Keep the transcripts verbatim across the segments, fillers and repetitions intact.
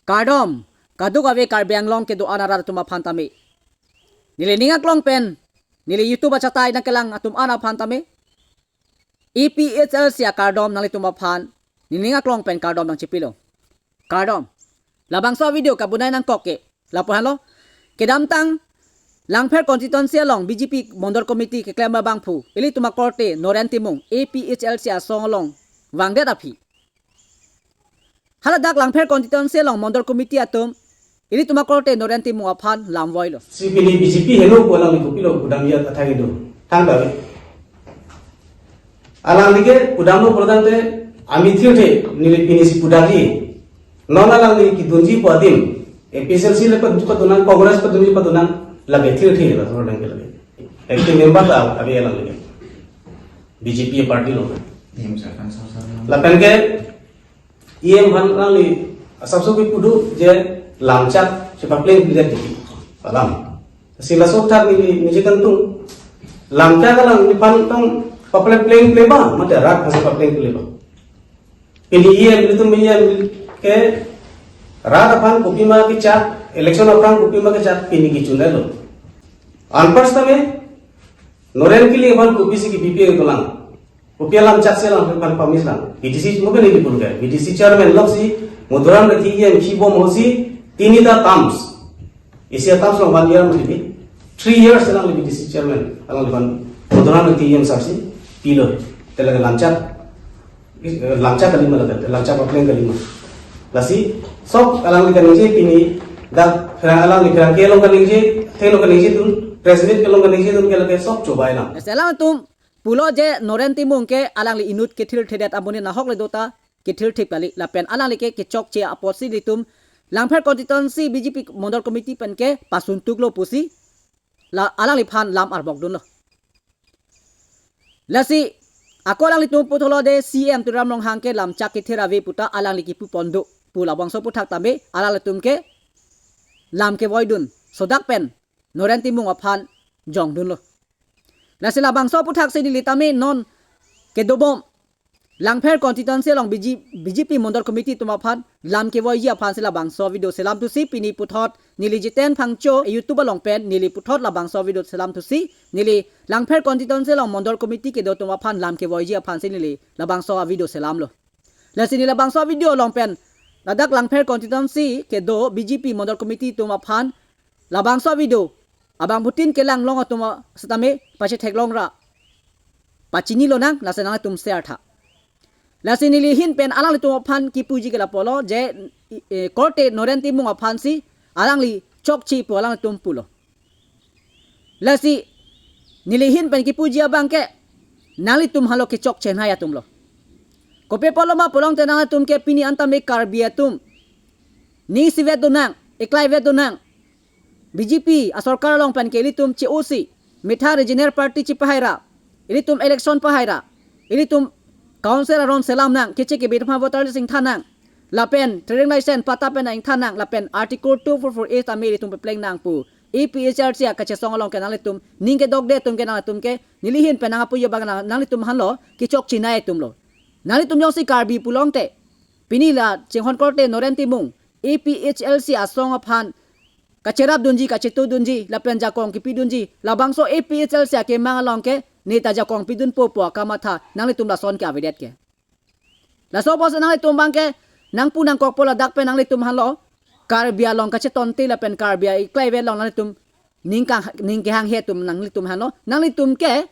Kardom, kadokave Karbi Anglong kedo-an arat atum aphan tame. Neli ning aklong pen, neli YouTube achatai nangkelang atum an aphan tame, A P H L C akardom nanglitum aphan, neli ning aklong pen kardom nangchipilo. Kardom. Labangso video kabonai nangkok ke, lapu henlo. Kedamtang, Langpher constituency along B J P Mondol Committee keklem abangphu, ilitum akorte Noren Timung, A P H L C asong along vangdet aphi, haladak Langpher constituency along Mondol Committee atum, ilitum akorte Noren Timung aphan lamvoilo. Si pini B J P heno pu alangli kopilo pudam ya athak kedo. Thang babe. Alangli ke pudamlo pudam te ami thirthe neli pini si pudamji. Non alangli kedunji pu adim, A P H L C le padunji padunang, Congress padunji padunang, labe thirthe la thor dang ke labe. Active member ta ave alangli ke. B J P party lo. Lapen ke E M aphan alangli asapso kepu do je lamchak chepapleng pidetji alam. Si laso athak neli ningje kangtung. Lamchak alangliphan tong papleng pleng pleng ba, mate rat aphan si papleng pleng ba. Pini E M ilitum E M ke rat aphan kopima kechak, election aphrang kopima kechak pini kechun-elo. Anpar sitame Noren Killing aphan kopisi kepi-pi dolang. Kopi alamchak si alangphan pamis lang. B D C mo kali di pun ke. B D C chairman lok si Madhuram Reti E M kibom ho si tini ta terms. Isi a terms long one year mo di. Three years alangli B D C chairman. Alangliphan Madhuram Reti E M sir si pilo. Te lake lamchak. Eh, lamchak kalima lake. Lamchak papleng kalima. Lasi sok alangli kaningje pini dak pherang alangli pherangke along kaningje, thengno kaningje dun, press meet along kaningje dun ke lake sok chobai lang. Lasi alangtum pulo je Noren Timung ke alangli inut kethirthedet amonit nahok le do ta kethirthek kali, lapen alangli ke kechokche apotsi ilitum Langpher constituency B J P Mondol Committee pen ke pasuntuklo pusi la alangliphan lam arbok dunlo. Lasi ako alanglitum puthot lo de C M Tuliram Ronghang ke lamchak kethir ave puta alangli kipu pon do pu labangso aphuthak tame alanglitum ke lam kevoi dun sodak pen Noren Timung aphan jong dunlo. Lasi labangso aphuthak si neli tame non kedobom Langpher constituency along B J, B J P Mondol Committee atum aphan lam kevoiji aphan si labangso video selam thusi pini puthot neli Jiten Phangcho YouTube along pen neli puthot labangso video selam thusi neli Langpher constituency along Mondol Committee kedo atum aphan lam kevoiji aphan si neli labangso video selamlo. Lasi neli labangso video along pen ladak Langpher constituency kedo B J P Mondol Committee atum aphan labangso video abangphutin kelang long atum sitame pachetheklong ra pachini lonang, lasi nangtum share tha. Lasi neli ahin pen alanglitum aphan kipuji ke lapulo je, eh, korte Noren Timung aphan si alangli chokche pu alangtum pulo. Lasi neli ahin pen kipuji abang ke nanglitum henlo kechokche nai atumlo. Kopi apotlo ma pulote nanglitum ke pini an tame Karbi atum ning isivet donang, eklaivet donang. B J P asorkar along pen ke ilitum che-o si, methang regional party chepahai ra, ilitum election pahai ra, ilitum council aron selam nang, keche kebe atum aphan voter list ingthan nang, lapen trading license patta pen ingthan nang, lapen Article two four four A tame ilitum pepleng nang pu A P H L C akachesong along ke nanglitum ning kedokde atum ke nanglitum ke neli ahin pen nangpuji abang nang, nanglitum henlo kechokche nai atumlo. Nanglitum jongsi Karbi pulote pini la chinghon korte Noren Timung A P H L C asong aphan kacherap dunji, kachetu dunji, lapen jakong kipi dunji, labangso A P H L C akemang along ke neta jakong pidunpo pu akamatha nanglitum lason ke avedet ke. Laso apotsi nanglitum abang ke nangpu nangkokpo, ladak pen nanglitum henlo Karbi along kachetonte lapen Karbi eklaivet along nanglitum ning kang, ning kehanghe atum nanglitum henlo, nanglitum ke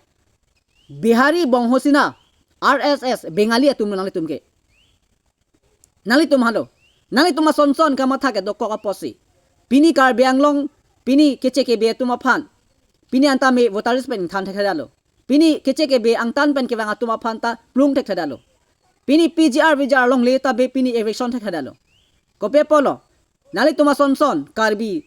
Bihari Bonghosena, R S S, Bengali atum nanglitum ke. Nanglitum henlo. Nanglitum asonson kamatha ke dokok apotsi pini Karbi Anglong, pini keche kebe atum aphan, pini an tame voter list pen ingthan thekthedetlo. Pini keche kebe angtan pen kevang atum aphan ta plung thekthedetlo. Pini P G R V G R longle ta be pini eviction thekthedetlo. Kopi apotlo? Nanglitum asonson Karbi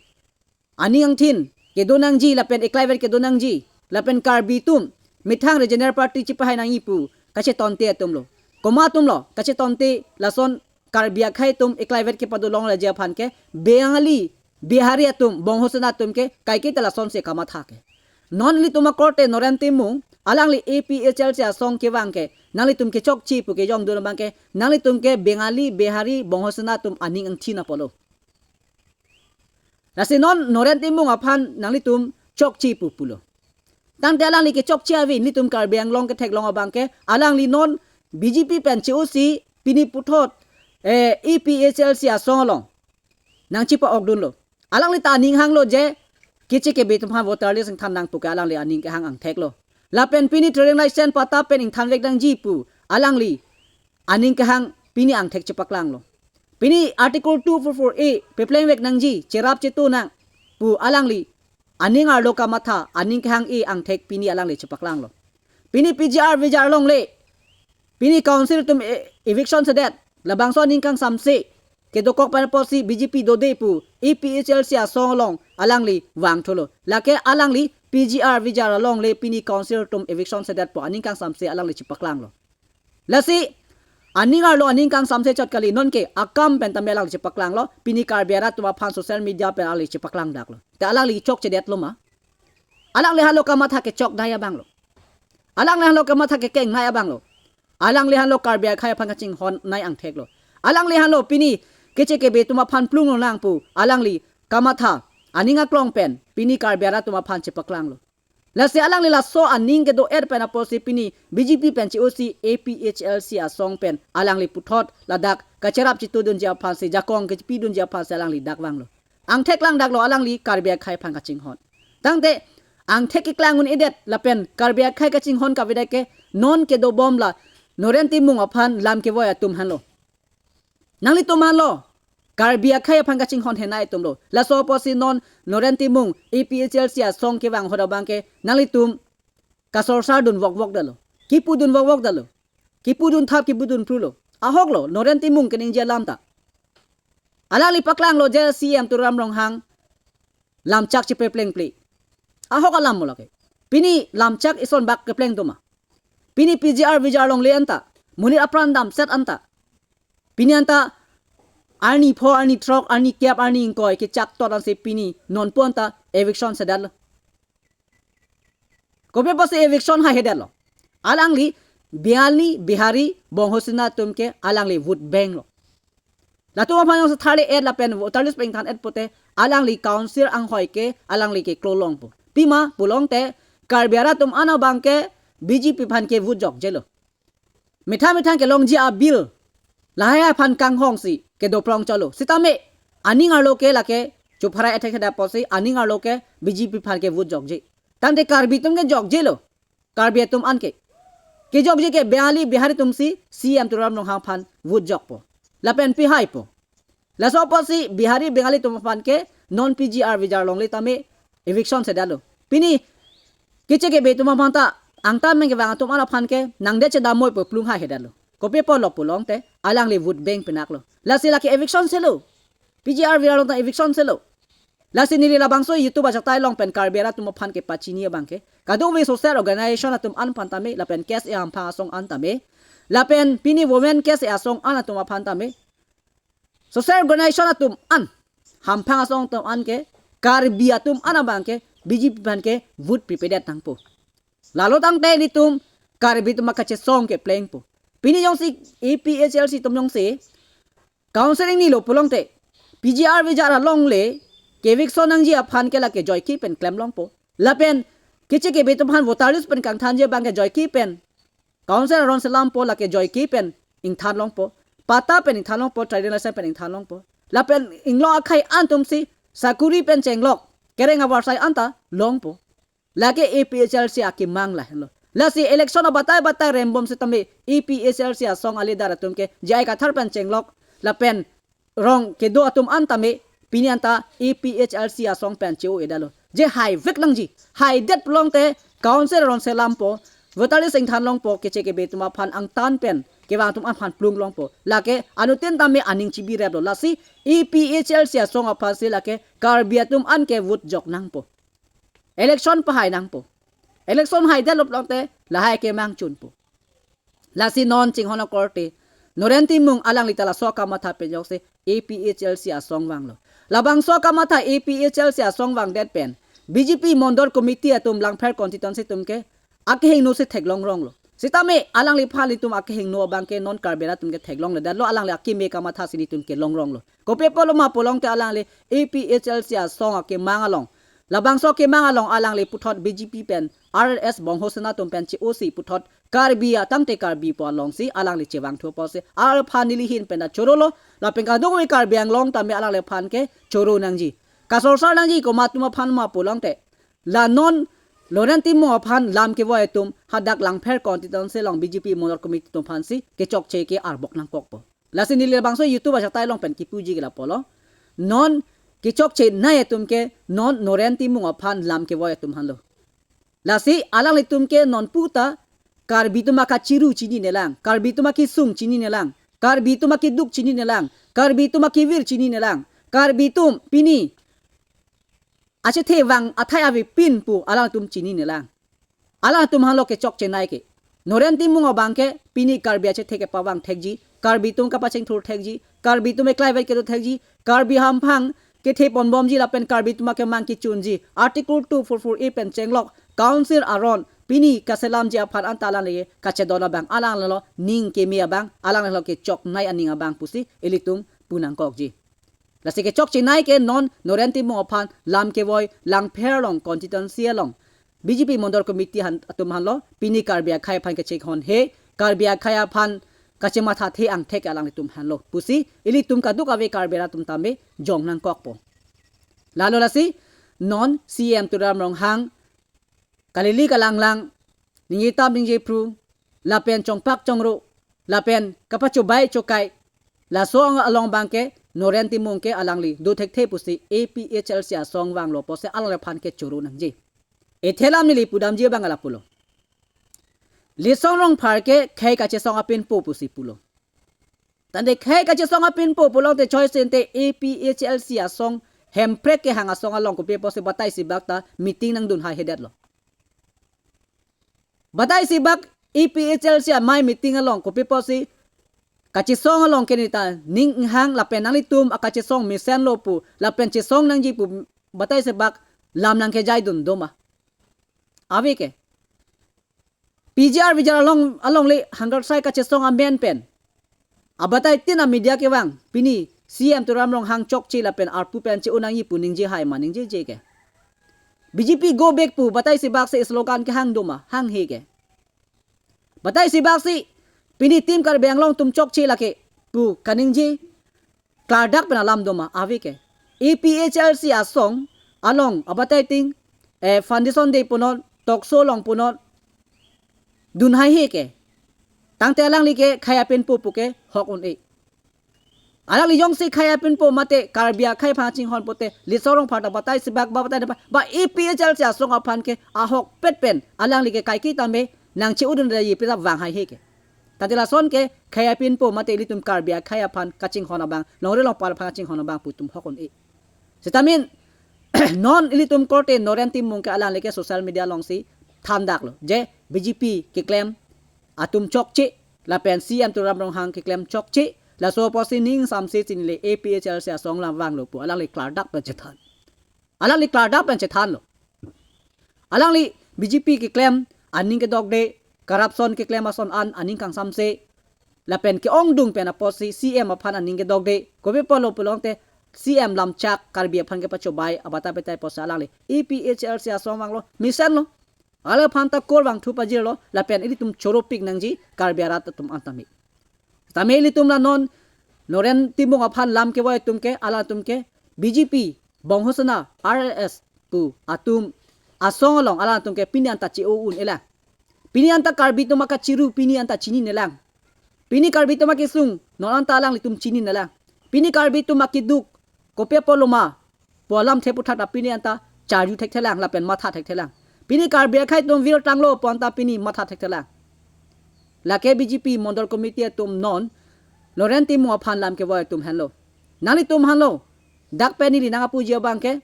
aning angthin kedo nangji lapen eklaivet kedo nangji lapen Karbi atum methang regional party chepahai nangji pu kachetonte atumlo. Komat atumlo kachetonte, lason Karbi akhei atum eklaivet kepado longleji aphan ke Bengali, Bihari atum, Bonghosena atum ke kaike ta lasonsi kamatha ke. Non ilitum akorte Noren Timung, alangli A P H L C asong kevang ke nanglitum kechokche pu kejong dun abang ke nanglitum ke Bengali, Bihari, Bonghosena atum aning angthin apotlo. Lasi non Noren Timung aphan nanglitum chokche pu pulo. Tangte alangli kechokche ave, nelitum Karbi Anglong ketheklong abang ke, alangli non B J P pen che-osi pini puthot, eh, A P H L C asong along nangchepa-okdunlo. Alangli ta aning hanglo je, keche kebe atum aphan voter list ingthan nang pu ke alangli aning kehang angtheklo. Lapen pini trading license patta pen ingthan vek nangji pu alangli aning kehang pini angthek chepaklanglo. Pini Article two four four A pepleng vek nangji, cherap chetu nang pu alangli aning arlo kamatha, aning kehang-e angthek pini alangli chepaklanglo. Pini P G R V G R alongle, pini council atum e-, eviction sedet, labangso aning kangsamse kedokok pen apotsi B J P dode pu A P H L C asong along alangli vangthulo. Lake alangli P G R V G R alongle pini council atum eviction sedetpo, aning kangsamse alangli chepaklanglo. Lasi aning arlo aning kangsamse chot kali, nonke akam pen tame alangli chepaklanglo, pini Karbi arat atum aphan social media pen alangli chepaklangdaklo. Te alangli chokchedetlo ma? Alangli halo kamatha kechoknei abanglo. Alangli halo kamatha kekengnei abanglo. Alangli halo Karbi akhei aphan kachinghonnei angtheklo. Alangli halo pini keche kebe atum aphan plunglo nang pu alangli kamatha aning aklong pen pini Karbi arat atum aphan chepaklanglo. Lasi alangli laso aning kedo-et pen apotsi pini B J P pen che-osi A P H L C asong pen alangli puthot ladak kacherap chetudunji aphansi, jakong kepidunji aphansi alangli dak vanglo. Angthek langdaklo alangli Karbi akhei aphan kachinghon. Tangte angthek keklang un-edet lapen Karbi akhei kachinghon kavedet ke non kedobom la Noren Timung aphan lam kevoi atum hanlo. Nanglitum hanlo, Karbi akhei aphan kachinghon henei atumlo. Laso apotsi non Noren Timung A P H L C asong kevang ahut abang ke nanglitum kasorsar dun vokvok detlo. Kipudun vokvok detlo. Kipudun thap, kipudun phrulo. Ahoklo, Noren Timung keningje alam ta. Alangli paklanglo je C M Tuliram Ronghang lamchak chepeplengple. Ahok alam mo lake. Pini lamchak ison bak kepleng do ma? Pini P G R V G R alongle anta, monit apran damset anta, pini anta arni pho, arni throk, arni kep, arni ingkoi kechak tot ansi pini nonpu anta eviction sedetlo. Kopi apotsi eviction haihedetlo? Alangli Bengali, Bihari, Bongho Sena atum ke alangli vote banklo. Latum aphan jongsi tharle-et lapen voter list pen ingthan-et pote alangli council anghoi ke alangli keklo longpo. Pima pulongte Karbi arat atum an abang ke B J P aphan ke vote jokjelo. Methang methang kelongji a-bill lahai aphan kanghongsi kedo prong cholo. Sitame aning arlo ke lake chupharai athek heda apotsi aning arlo ke B J P aphan ke vote jokje. Tangte Karbi atum ke jokjelo. Karbi atum an ke kejokje ke Bengali, Bihari atumsi C M Tuliram Ronghang aphan vote jokpo. Lapen pihaipo. Laso apotsi Bihari, Bengali atum aphan ke non P G R V G R alongle tame eviction sedetlo. Pini keche kebe atum aphan ta angtan pen kevang atum an aphan ke nangdet chedam moi pu plung haihedetlo. Kopi apotlo pulongte alangli vote bank pinaklo. Lasi lake eviction selo. P G R V G R along ta eviction selo. Lasi neli labangso YouTube ajaktai along pen Karbi arat atum aphan kepachini abang ke, kadokave social organization atum an aphan tame, lapen K S A hamphang asong an tame, lapen pini women K S A asong an atum aphan tame, social organization atum an, hamphang asong atum an ke, Karbi atum an abang ke B J P aphan ke vote pipedet nangpo. Lalo tangte nelitum Karbi atum akachesong keplengpo. Pini jongsi A P H L C atum jongsi council ingnilo pulongte, P G R V G R alongle ke eviction nangji aphan ke lake joike pen klem longpo. Lapen keche kebe atum aphan voter list pen kangthanji abang ke joike pen council aron selampo, lake joike pen ingthan longpo. Patta pen ingthan longpo, trading license pen ingthan longpo. Lapen inglong akhei an atumsi sakuri pen chenglok kereng avarsai anta longpo. Lake A P H L C akemang lahenlo. Lasi election abatai batai rembom setame A P H L C asong a-leader atum ke J I Kathar pen chenglok lapen rong kedo atum an tame pini anta A P H L C asong pen che-o-edetlo. Je haivek nangji, haidet pulongte council aron selampo, voter list ingthan longpo, keche kebe atum aphan angtan pen kevang atum aphan plung longpo. Lake anuttin tame aning chibireplo. Lasi A P H L C asong aphansi lake Karbi atum an ke vote jok nangpo. Election pahai nangpo. Election haidetlo pulongte lahai kemang chunpo. Lasi non chinghon akorte Noren Timung alangli ta laso kamatha pen jokse A P H L C asong vanglo. Labangso kamatha A P H L C asong vangdet pen B J P Mondol Committee atum Langpher constituency atum ke akehingno si theklong ronglo. Sitame alangliphan ilitum akehingno abangke non Karbi arat atum ke theklongledetlo, alangli akeme kamatha si ilitum ke longronglo. Kopi apotlo ma pulongte alangli A P H L C asong akemang along, labangso akemang along alangli puthot B J P pen R S S Bongho Sena atum pen che-osi puthot Karbi atangte Karbi pu alongsi alangli chevangthu apotsi arphan neli ahin pen ta chorolo, lapen kadokave Karbi Anglong tame alangliphan ke choro nangji. Kasorsar nangji komat atum aphan ma pulongte, la non Loren Timung aphan lam kevoi atum hadak Langpher constituency along B J P mondol committee atum aphansi kechokche ke arbok nangkokpo. Lasi neli labangso YouTube achatai along pen kipuji ke lapulo. Non kechokchenei atum ke non Loren Timung aphan lam kevoi atum henlo. Lasi alanglitum ke non puta Karbi atum akachiru chinineklang, Karbi atum akesung chinineklang, Karbi atum akeduk chinineklang, Karbi atum akevir chinineklang, Karbi atum pini achethe vang athai avepin pu alangtum chinineklang. Alangtum henlo kechokchenei ke. Loren Timung abangke pini Karbi achethe kepavang thekji, Karbi atum kapachingthur thekji, Karbi atum eklaivet kedo thekji, Karbi hamphang kethe ponbomji lapen Karbi atum akemang kechunji Article two four four A pen chenglok Council aron pini kaselamji aphan anta alangli kachedon abang, alanglilo ning keme abang, alanglilo kechoknei aning abang pusi ilitum pu nangkokji. Lasi kechokchenei ke non Loren Timung aphan lam kevoi Langpher along constituency along B J P mondol committee han atum henlo, pini Karbi akhei aphan kachinghon he, Karbi akhei aphan kachemathathe angthek alanglitum henlo pusi ilitum kadokave Karbi arat atum tame jong nangkokpo. Lalo lasi non C M Tuliram Ronghang kalili kalanglang, ningje tap ningje phru, lapen chongpak chongro, lapen kapachobai chokai, laso ang along abangke Loren Timung ke alangli do thekthe pusi A P H L C asong vanglo pusi alangliphan ke choro nangji. Ethelam neli pudamji abang lapulo. Litsong Rongphar ke khei kachesong apinpo pusi pulo. Tangte khei kachesong apinpo pulote choice ente A P H L C asong Hemprek kehang asong along kopi apotsi batai sibak ta meeting nangdun haihedetlo. Batai sibak A P H L C amei meeting along kopi apotsi kachesong along ke neta ning inghang lapen nanglitum akachesong mesenlo pu lapen chesong nangji pu batai sibak lam nangkejaidun doma? Ave ke. P G R V G R along alongle hangarsai kachesong amen pen abatai tin a media kevang pini C M Tuliram Ronghang chokche lapen arpu pen che-o nangji pu ningje hai ma ningjeje ke. B J P go back pu batai sibak si slogan kehang doma? Hanghe ke. Batai sibak si pini Team Karbi Anglong atum chokche lake pu kaningje klardak pen alam doma? Ave ke. A P H L C asong along abatai tin, eh, foundation day punon, talk show along punon dun haihe ke. Tangte alangli ke khei apinpo pu ke hok un-e. Alangli jongsi khei apinpo mate Karbi akhei aphan chinghon pote Litsong Rongphar ta batai sibak ba batai ba A P H L C asong aphan ke ahokpet pen alangli ke kaike tame nangche-odunji pu ta vang haihe ke. Tangte lason ke khei apinpo mate ilitum Karbi akhei aphan kachinghon abang, longri longpat aphan kachinghon abang pu itum hok un-e. Sitame non ilitum korte Loren Timung ke alangli ke social media alongsi thandaklo je B J P keklem atum chokche lapen C M Tuliram Ronghang keklem chokche, laso apotsi ning samse chinile A P H L C asong lam vanglo pu alangli klardak pen chethan. Alangli klardak pen chethanlo. Alangli B J P keklem aning kedokde, corruption keklem ason an aning kangsamse, lapen ke-ongdung pen apotsi C M aphan aning kedokde, kopi apotlo pulote C M lamchak Karbi aphan kepachobai abatai batai apotsi alangli A P H L C asong vanglo, mesenlo. Alangphan ta kor vangthu pajirlo, lapen ilitum choropik nangji Karbi arat atum an tame. Tame ilitum la non Loren Timung aphan lam kevoi atum ke, alangtum ke B J P, Bongho Sena, R S S pu atum asong along alangtum ke pini anta che-o un-elang. Pini anta Karbi atum akachiru pini anta chinineklang. Pini Karbi atum akesung non anta alanglitum chinineklang. Pini Karbi atum akeduk kopi apotlo ma pu alamthe puthot ta pini anta charju thekthelang lapen matha thekthelang. Pini Karbi akhei atum virtanglo pu anta pini matha thekthelang. Lake B J P mondol committee atum non Loren Timung aphan lam kevoi atum henlo. Nanglitum henlo. Dak pen neli nangpuji abang ke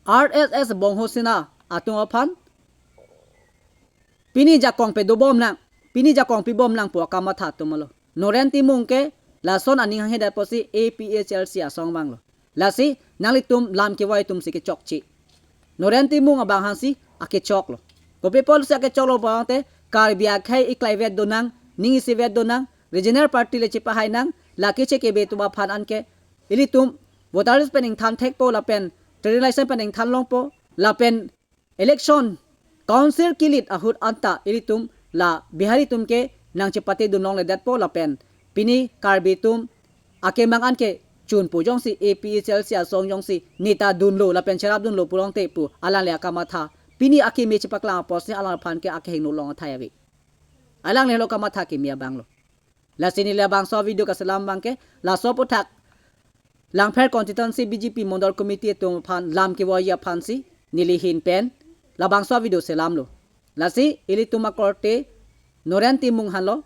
R S S Bongho Sena atum aphan pini jakong pedobomnang, pini jakong pibomnang pu akamatha atumlo. Loren Timung ke lason aning hanghedet apotsi A P H L C asong vanglo. Lasi nanglitum lam kevoi atumsi kechokche. Loren Timung abang hangsi akechoklo. Kopi apotsi akechoklo pulote Karbi akhei iklai vet donang, ning isi vet donang, regional party le chepahai nang, lake chekebe atum aphan anke ilitum voter list pen ingthan thekpo lapen trading license pen ingthan longpo lapen election council kilit ahut anta ilitum la Bihari atum ke nangchepate dun longledetpo lapen pini Karbi atum akemang anke chunpo jongsi A P H L C asong jongsi neta dunlo lapen cherap dunlo pulote pu alangli akamatha pini akeme chepaklang apotsi alangphan ke akehingno long athai ave. Alangli lo kamatha keme abang lo. Lasi neli labangso video kaselam abangke laso aputhak Langpher constituency B J P mondol committee atum aphan lam kevoiji aphansi neli ahin pen labangso video selamlo. Lasi ilitum akorte Noren Timung henlo,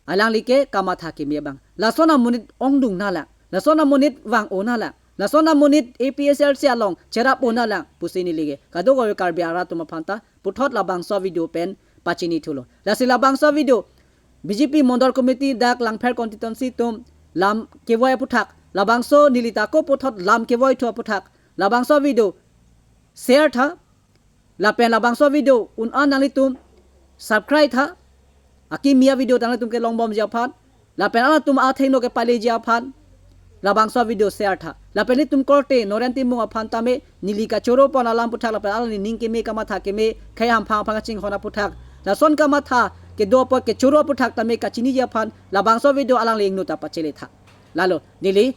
alangli ke kamatha keme abang. Lason amonit ongdung nanglang, lason amonit vang-o nanglang, lason amonit A P H L C along cherap-o nanglang pusi neli ke kadokave Karbi arat atum aphan ta puthot labangso video pen pachini thulo. Lasi labangso video B J P mondol committee dak Langpher constituency atum lam kevoi aputhak, labangso neli ta ako puthot lam kevoithu aputhak labangso video share tha, lapen labangso video un-an nanglitum subscribe tha, akeme avideo ta nanglitum ke longbomji aphan, lapen alangtum athengno kepaleji aphan labangso video share tha. Lapen ilitum korte Noren Timung aphan tame neli kachoro pon alam aputhak lapen alangli ning keme, kamatha keme, khei hamphang aphan kachinghon aputhak, lason kamatha kedo apot kechoro aputhak tame kachiniji aphan labangso video alangli ingno ta pachele tha. Lalo neli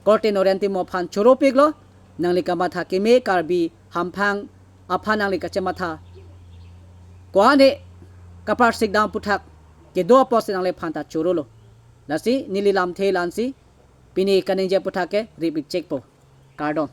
korte Noren Timung aphan choropiklo, nangli kamatha keme, Karbi hamphang aphan nangli kachematha ko-an he kaparsik dam aputhak kedo apotsi nangliphan ta chorolo. Lasi neli lamthe la-ansi pini kaningje aputhak ke rip-ik chekpo. Kardom.